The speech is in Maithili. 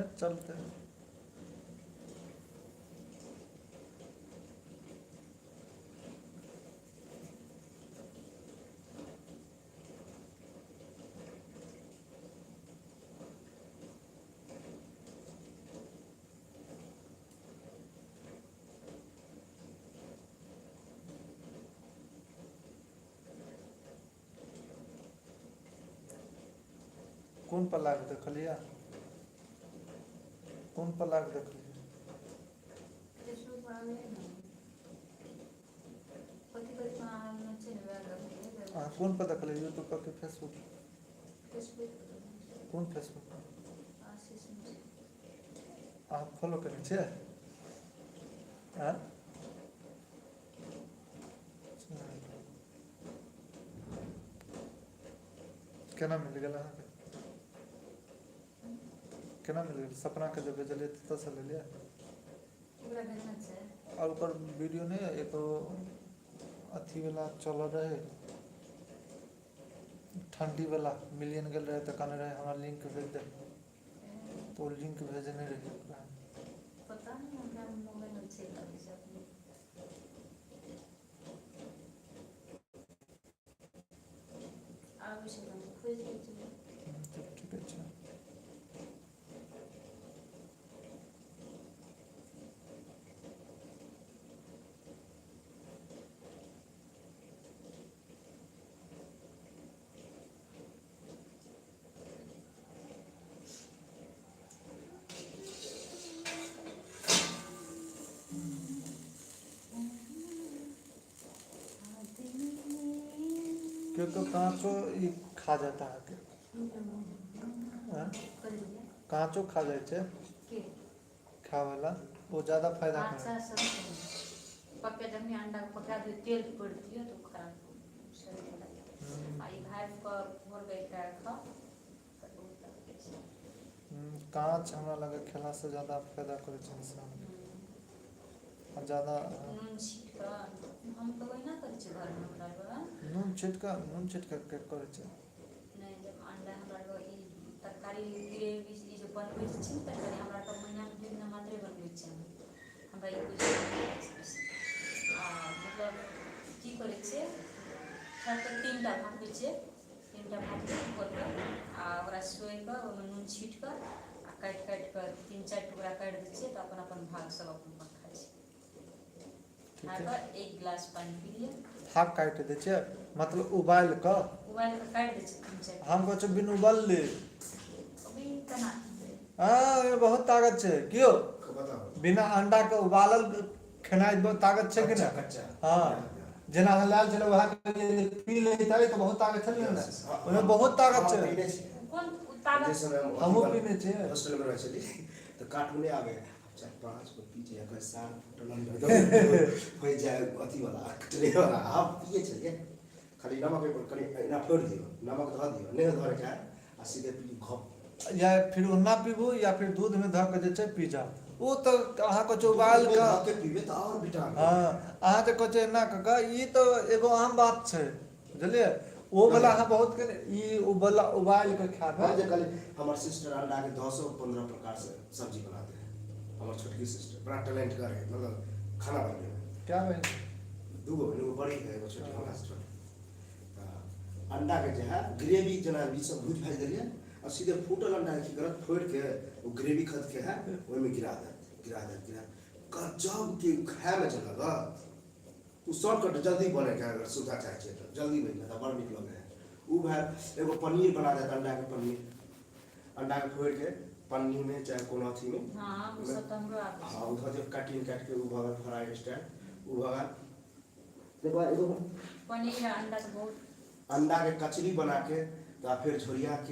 नहि चलतै। कोन पर लाइव देखलियै? कोन पर लाइव देखलियै? फेसबुक पर आबै है ने, कथी कथी अहाँ छै ने, वएह देखलियै। अहाँ कोन पर देखलियै, यूट्यूब पर कि फेसबुक? फेसबुक पर देखने छियै। कोन फेसबुक पर? आशीष मिश्र। अहाँ फॉलो केने छियै? आँय? केना मिल गेल अहाँके? केना मिल गेल? सपनाके जे भेजलियै ततऽसँ लेलियै? ओकरा भेजने छै। आओर ओकर वीडियो नहि एगो अथीवला चलल रहै, ठण्डीवला मिलियन गेल रहै तऽ कहने रहै हमरा लिंक भेज दे, तऽ ओ लिंक भेजने रहियै ओकरा। पता नहि, हमरा मोबाइलमे चलि आबै छै अपने। आबै छै तऽ हम खोजि लै छियै। तब ठीके छै। केओ केओ काँचो ई खा जायत अहाँके। आँय? कथी भेलै? काँचो खा जाइ छै। के? खायवला ओ जादा फायदा काँचा करत। सब पके, जखनी अंडा पका दियौ, तेल पड़ि दियौ तऽ ओ खराब सड़ै लागत। आ ई भापि कऽ भोरके एकटा खाउ तऽ बहुत ताकत छै। काँच हमरा लगैए खेलासँ जादा फायदा करै छै इंसानके। आ जादा नून छीट कऽ हम तऽ ओहिना करै छियै घरमे हमरा आरके। नून छिटक के करै छै? नहि, जब अंडा हमरा आरके ई तरकारी ग्रेवी ई जे बनबै छी ने तरकारी, हमरा आरके महिनामे 2 दिना मात्रे बनबै छियै। हमरा ई बुझल नहि छै। आ मतलब की करै छियै, तऽ तीनटा भाँपै छियै, तीनटा भापके खोलि कऽ आ ओकरा सोहि कऽ ओहिमे नून छीट कऽ आ काटि काटि कऽ 3-4 टुकड़ा काटि दै छियै, तऽ अपन अपन भाग सब अपन अपन खाइ छै। खा ठीके। कऽ एक गिलास पानि पी लिअ। फाँक काटि दै छियै मतलब उबालि कऽ? उबालि कऽ काटि दै छियै 3-4 हम टुकड़ा। कहै छियौ बिन उबलले। अभी केना खेबै? हँ, ओहिमे बहुत तागत छै कियौ। बताउ। बिना अंडाके उबालल खेनाइ तागत छै कि कच्चा नहि? कच्चा। हँ, या या। जेना अहाँ लायल छलै उएह पी लैतै तऽ बहुत तागत छलै यस ने। यस। ओहिमे हम बहुत तागत हम छै। पीने छी। कोन जे तागत? समय हम अथी हमहुँ पीने छियै। हॉस्टलमे रहै छली तऽ कार्टूने आबै, 4-5 गो पीछे एकर सार हो जाइ अथीवला ट्रेवला। हम पियै छलियै खाली नमक कनि एना फोड़ि दियौ, नमक धऽ दियौ, नहि धरके आ सीधे पी घप। या फिर ओना पीबू या फिर दूधमे धऽ कऽ जे छै पी जाउ। ओ तऽ अहाँके छै उबालि दूधमे कऽ। धऽ के पीबै तऽ आओर विटामिन। हँ, अहाँ जे कहै छियै एना कऽ कऽ, ई तऽ एगो आम बात छै, बुझलियै? ओ नहि वला अहाँ बहुत ई उबालि उबालि कऽ हम खैबै। जे कहली, हमर सिस्टर अंडाके 10-15 प्रकारसँ सब्जी बना दे है। हमर छोटकी सिस्टर बड़ा टैलेंटगर है, मतलब खाना बनबैमे। क्या बहिन? दूगो बहिन, एगो बड़ी है, एगो छोटी, हमरा से छोटी। तऽ अंडाके जे है ग्रेवी जेना ई सब भूजि भाजि देलियै आ सीधे फूटल अंडा की करत, फोड़िके ओ ग्रेवी खदके है ओहिमे गिरा देत, गिरा देत, गिरा गजबके खायमे जे लगत। ओ शॉर्टकट जल्दी बनैके अगर सुविधा चाहै छियै तऽ जल्दी बनि जायत आ बड़ नीक लगै है। ओ भेल एगो पनीर बना देत, अंडाके पनीर, अंडाके फोड़िके पन्नीमे चाहे कोनो अथीमे। हँ, ओ सब तऽ हमरो आबै हँ, छै। ओ धऽ दियौ काटि काटिके, ओ भऽ गेल फ्राइ स्टाइल। ओ भऽ गेल तकर बाद एगो पनीर आ अंडा तऽ बहुत अंडाके कचरी बनाके तऽ फेर झोरियाके